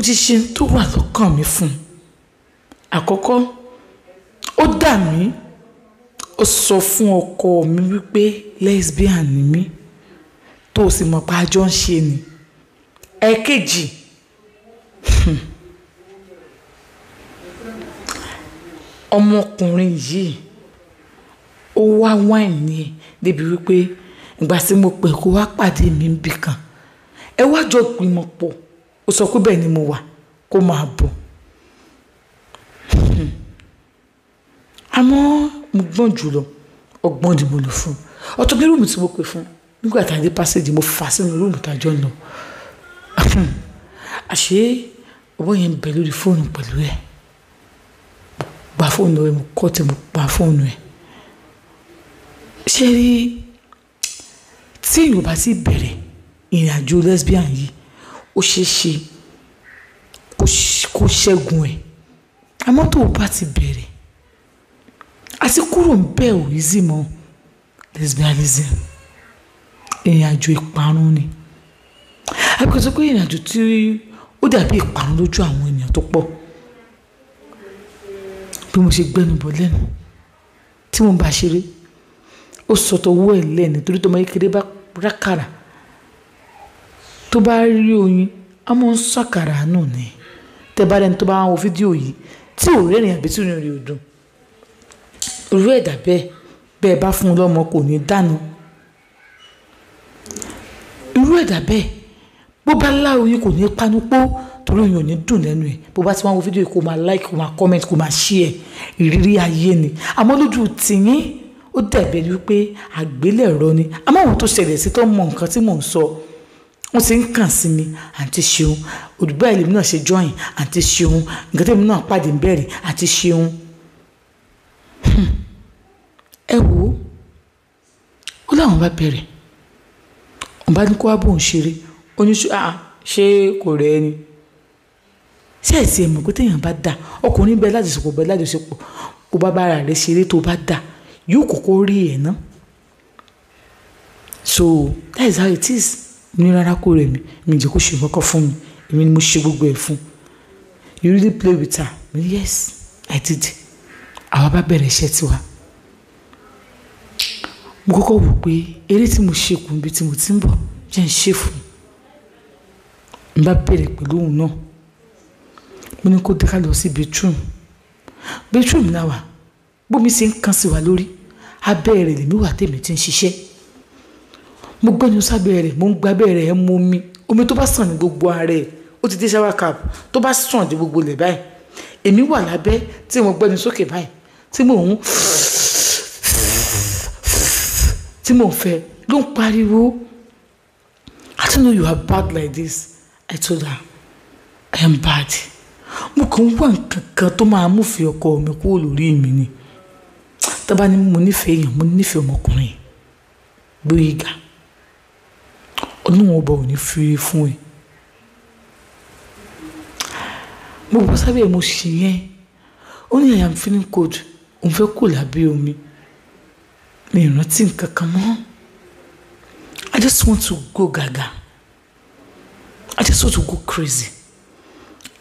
Mo ti ṣe tó wà lọ́kàn mi fún un. Àkọ́kọ́, ó dà mí, ó sọ fún ọkọ mi wípé lesbian ni mí, tó o sì mọ̀ pé àjọ ń ṣe ni. Ẹ̀ẹ̀kejì, ọmọkùnrin yìí ó wá wáìnì ẹ̀ débi wípé ìgbà tí mo pè kó wá pàdé mi níbì kan, ẹ wá jọ gbìmọ̀ pọ̀, ó sọ pé bẹ́ẹ̀ ni mo wà, kó máa bọ̀. Àmọ́ mo gbọ́n jùlọ, ọgbọ́n ni mo lò fún un. Ọ̀tọ̀ ní room tí mo pè fún un. Nígbà tá a dé passage, mo fà sínú room tá a jọ ń lọ. Àṣé ọwọ́ yẹn ń bẹ lórí fóònù pẹ̀lú ẹ̀. Mo gba fóònù rẹ̀, mo kọ́ tí mo gba fóònù ẹ̀. Ṣé rí tí èèyàn bá ti bẹ̀rẹ̀ ìrìnàjò lesbian yìí, ó ṣe é ṣe kó ṣẹ́gun ẹ̀. Àmọ́ tó o bá ti bẹ̀rẹ̀, àti kúrò ń bẹ̀ ò easy mọ́. Lesbianism, ìrìnàjò ìparun ni. Àbí kò sọ pé ìrìnàjò tí ó dàbí ìparun lójú àwọn ènìyàn tó pọ̀. Bí mo ṣe gbẹ́nu bọ̀ lẹ́nu tí mo bá ṣeré, ó sọ tọwọ́ ẹ̀ lẹ́nu torí tó ọmọ kékeré bá rákàrà, tó bá rí oyin, a máa ń sàkàrà nù ni. Tẹ bá rẹni tó bá ń wo fídíò yìí tí ò rẹ́rìn àbí tí inú rẹ̀ ò dùn, irú ẹ̀dá bẹ́ẹ̀ bẹ́ẹ̀ bá fún un lọ́mọ kò ní dànù. Irú ẹ̀dá bẹ́ẹ̀ bó bá lá oyin kò ní panu pó torí oyin ò ní dùn lẹ́nu ẹ̀. Bó bá ti wá wo fídíò yìí, kó máa like, kó máa comment, kó máa share. Ìrírí ayé ni. Àmọ́ lójú tìyín ó dàbí ẹni wípé àgbélẹ̀rọ ni. Àmọ́ àwọn tó ṣẹlẹ̀ sí tó mọ nǹkan tí mò ń sọ, wọ́n ti ń kàn sí mi, àǹtí Ṣeun, òdùbá ìlú náà ṣe join, àǹtí Ṣeun, nǹkan tí èmi náà pàdé ń bẹ̀rẹ̀, àǹtí Ṣeun. Ẹ wò ó, ó láwọn bá bẹ̀rẹ̀. Òun bá ní kó wá bóun ṣeré. Ó ní ṣé kò rẹ̀ ẹ́ ni? Ṣé ẹ ti ẹ̀ mọ̀ pé tí èèyàn bá dà, ọkùnrin bẹ́ẹ̀ lájọṣepọ̀ bẹ́ẹ̀ lájọṣepọ̀, kó bá bá ara rẹ̀ ṣeré tó bá dà, yóò kọ́kọ́ rí ẹ̀ ná. So that is how it is. Mo ní rárá kó rẹ̀ mí, mi jẹ́ kó ṣe nǹkan kan fún mi, èmi ni mo ṣe gbogbo ẹ̀ fún. You really play with her? Mo ní yes, I did. Àwa bá bẹ̀rẹ̀ iṣẹ́ tiwa. Mo kọ́kọ́ wò pé eré tí mo ṣe kù níbi tí mo ti ń bọ̀ jẹ́ ń ṣe fún un. N bá bẹ̀rẹ̀ pẹ̀lú òun náà. Mo ní kó dé ká lọ sí bedroom. Bedroom náà wà. Bómi ṣe ń kan sí wa lórí. Abẹ́ rẹ̀ lèmi wà tèmi tí ń ṣiṣẹ́. Mo gbẹ́nu sábẹ́ rẹ̀, mo ń gba abẹ́ rẹ̀, ẹ mu omi. Omi tó bá sàn ní gbogbo ara ẹ̀, ó ti dé shower cap, tó bá sàn dé gbogbo ilẹ̀ báyìí. Èmi wà lábẹ́ tí mo gbẹ́nu sókè báyìí, tí mò ń fẹ́ ló ń pariwo. I don't know you are bad like this. I told her, I am bad. Mo kàn ń wá nǹkan kan tó máa mú fi ọkọ mi kúrò lórí mi ni. Tá bá ní mo nífẹ̀ẹ́ èèyàn, mo nífẹ̀ẹ́ ọmọkùnrin. Gbóyèga. Ọlọ́run ọba ò ní fi fún ẹ. Mo bọ́ sábẹ́ mo ṣì yẹn. Ó ní I am feeling cold. Òun fẹ́ kó lábẹ́ omi. Mi ò rántí nǹkan kan mọ́. I just want to go gaga. I just want to go crazy.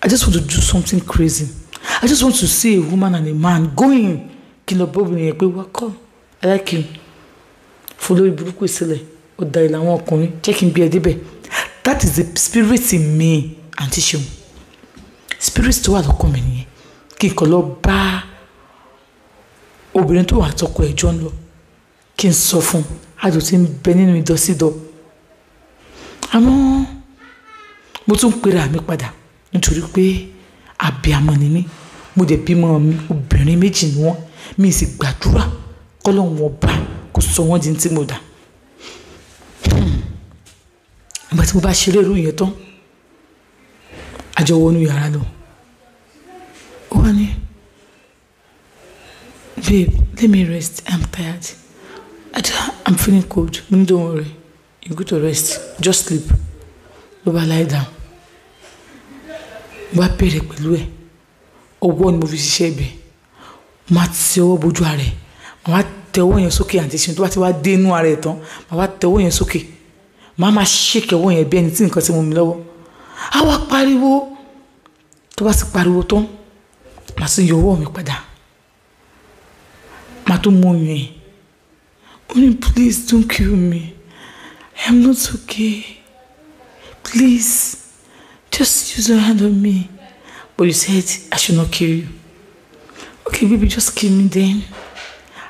I just want to do something crazy. I just want to see a woman and a man going. Kí lọ bóbìnrin yẹn pé welcome. I like you. Folórí burúkú sílẹ̀. Ó da ìlà àwọn ọkùnrin. Jẹ́ kí n gbé ẹ débẹ̀. That is the spirit in me, Aunty Ṣeun. Spirit tó wà lọ́kàn mi nìyẹn. Kí n kàn lọ bá obìnrin tó wà tọkọ ẹjọ́ ń lọ. Kí n sọ fún un. Àjò tí ń bẹ nínú ìdọ́sídọ́. Àmọ́ mo tún ń pera mi padà nítorí pé abiyamọ ni mí. Mo dẹ̀ bímọ mi, obìnrin méjì ni wọ́n. Mi sì gbàdúrà k'Ọlọ́run ọba kó sọ wọ́n di ní tí mo dà. Ìgbà tí mo bá ṣeré irú yẹn tán, a jọ wọnú yàrá lọ. Ó wá ní, babe, let me rest. I'm tired. I'm feeling cold. Mo ní don't worry. You go to rest. Just sleep. Ló bá lie down. Mo bá bẹ̀rẹ̀ pẹ̀lú ẹ̀. Ọwọ́ ni mo fi ṣiṣẹ́ ibẹ̀. Màá ti ọwọ́ bojú ara ẹ̀. Màá wá tẹ ọwọ́ yẹn sókè àǹtí Ṣeun tó bá ti wá dé inú ara ẹ̀ tán. Màá wá tẹ ọwọ́ yẹn sókè. Màá máa shake ọwọ́ yẹn bí ẹni tí nǹkan ti mú mi lọ́wọ́. A wá pariwo. Tó bá ti pariwo tán, màá tún yọ ọwọ́ mi padà, màá tún mú oyún ẹ̀. Ó ní, "Please don't kill me. I am not okay. Please just use your hand on me." "But you said I should not kill you." "Okay baby, just kill me then.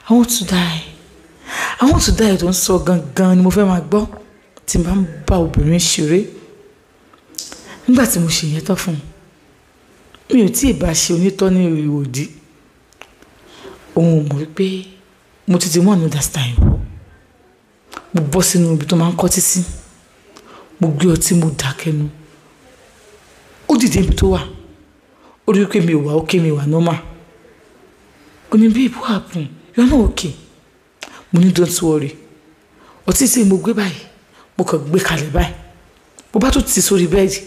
I want to die. I want to die." Tó ń sọ gangan ni mo fẹ́ máa gbọ́ tí n bá ń bá obìnrin ṣeré. Nígbà tí mo ṣe yẹn tán fún un, mi ò tí ì bá ṣe onítọ́ ní ìwòdì. Òun ò mọ̀ wípé mo ti mú another style wọ̀. Mo bọ́ sínú ibi tó máa ń kọ́tí sí, mo gbé ọtí, mo dà kẹnu. Ó dìde ibi tó wà, ó rí i pé mi ò wà okay, mi wà normal. Ó ní, "Babe, what happen? You are not okay." Mo ní, "Don't worry." Ọtí tí mo gbé báyìí, mo kàn gbé kalẹ̀ báyìí, mo bá tún ti sórí bẹ́ẹ̀dì.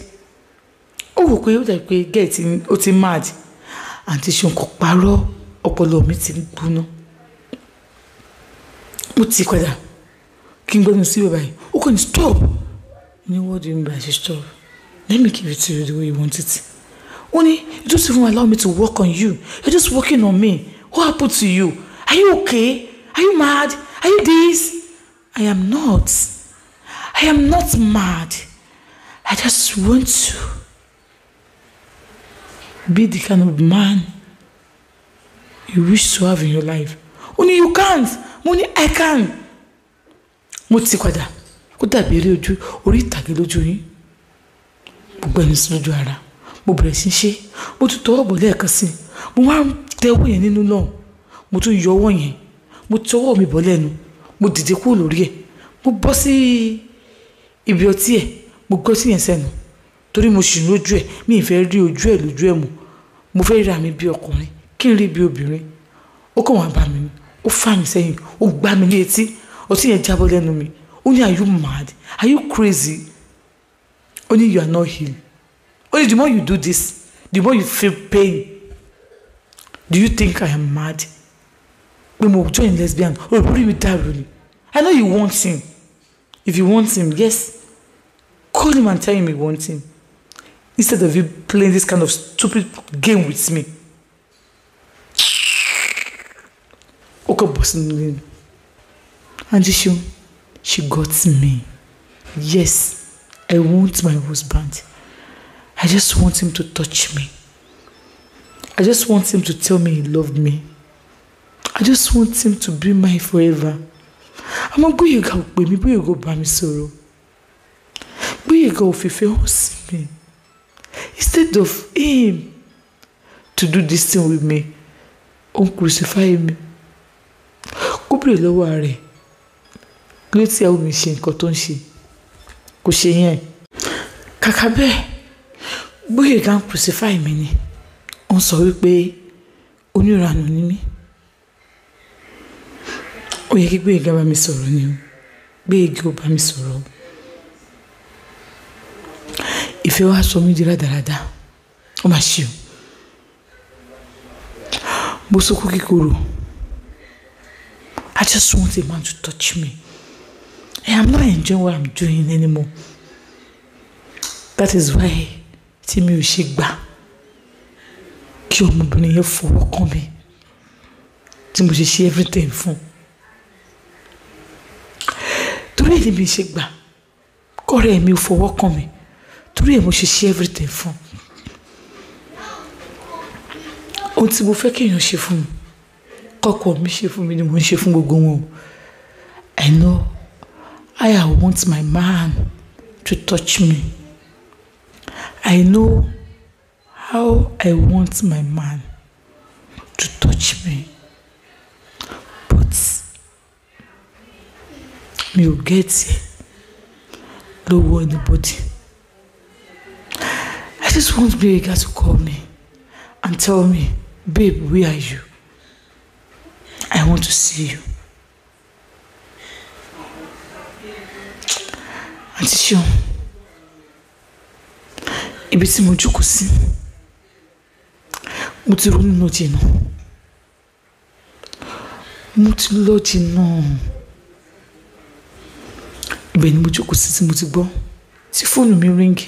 Ó wò pé ó dà pé gẹ́ẹ̀tì ó ti mad. Àǹtí ṣe nǹkan parọ́, ọpọlọ mi ti ń gbóná. Mo ti padà kí n gbẹ́nu sí bàbá yìí, ó kàn ní, "Stop." Ní, "What do you mean by stop? Let me give it to you the way you want it." Ó ní, "You don't even allow me to work on you. You're just working on me. What happened to you? Are you okay? Are you mad? Are you this?" I am not. I am not mad. I just want to be the kind of man you wish to have in your life. Ó ní, "You can't." Mo ní, "I can." Mo ti padà, ó dàbí eré ojú orí ìtàgé lójú yín. Gbogbo ẹni sí lójú ara, mo bẹ̀rẹ̀ sí í ṣe. Mo tún tọwọ́ bọ̀ lẹ́ẹ̀kan sí i, mo wá ń tẹ ọwọ́ yẹn nínú lọ́hùn, mo tún yọ ọwọ́ yẹn, mo tọwọ́ mi bọ̀ lẹ́nu. Mo dìde kúrò lórí ẹ̀, mo bọ́ sí ibi ọtí ẹ̀, mo gbé ọtí yẹn sẹ́nu torí mo sì lójú ẹ̀. Mi ì fẹ́ rí ojú ẹ̀ lójú ẹ̀ mọ́, mo fẹ́ ríra mi bí ọkùnrin, kí n rí bí obìnrin. Ó kàn wá bá mi ni, ó fà mí sẹ́yìn, ó gbá mi ní etí, ọtí yẹn jábọ́ lẹ́nu mi. Ó ní, "Are you mad? Are you crazy?" Ó ní, "You are not healed." Ó ní, "The more you do this, the more you feel pain. Do you think I am mad?" Pé mo join lesbian, orí mi dàrú ni. "I know you want him. If you want him, yes, call him and tell him you want him instead of you playing this kind of stupid game with me." Ó kàn bọ́ sínú ilé mi. Aunty Seun, she got me. Yes, I want my husband. I just want him to touch me. I just want him to tell me he loved me. I just want him to be mine forever. Àmọ́ Gbóyèga ò pè mí, Gbóyèga ò bá mi sọ̀rọ̀, Gbóyèga ò fìfẹ́ hàn sí mi. Instead of him to do this thing with me, ó ń crucify mi. Kó bèrè lọ́wọ́ rẹ̀ kí ló tí àwọn mi ṣe nǹkan tó ń ṣe, kò ṣe yẹn. Kàkà bẹ́ẹ̀, Gbóyèga ń crucify mi ni. Ó ń sọ wípé oníranù ni mí. Ó yẹ kí Gbóyèga bá mi sọ̀rọ̀ ni o. Gbóyèga ò bá mi sọ̀rọ̀ o. Ìfẹ́ wa sọ mí di rádaràda. Ó mà ṣe o. Mo sunkún kíkorò. I just want a man to touch me. I am not enjoying what I'm doing anymore. That is why tí mi ò ṣe gbà kí ọmọbìnrin yẹn fọwọ́ kàn mí, tí mo ṣe ṣe everything fún, torí èyí mi ṣe gbà kọ́rẹ́ mi ò fọwọ́ kàn mí, torí ẹ̀ mo ṣe ṣe everything fún. Ohun tí mo fẹ́ kéèyàn ṣe fún mi, kọ́kọ́ mi ṣe fún mi ni mo ń ṣe fún gbogbo wọn o. I know I want my man to touch me. I know how I want my man to touch me, but mi ò get ẹ̀ lọ́wọ́ anybody. I just want Gbóyèga to call me and tell me, "Babe, where are you? I want to see you." Àǹtí Ṣeun, ibi tí mo jókòó sí, mo ti ronú lọ jìnnà, mo ti lọ jìnnà. Ibẹ̀ ni mo jókòó sí tí mo ti gbọ́ tí fóònù mi ring.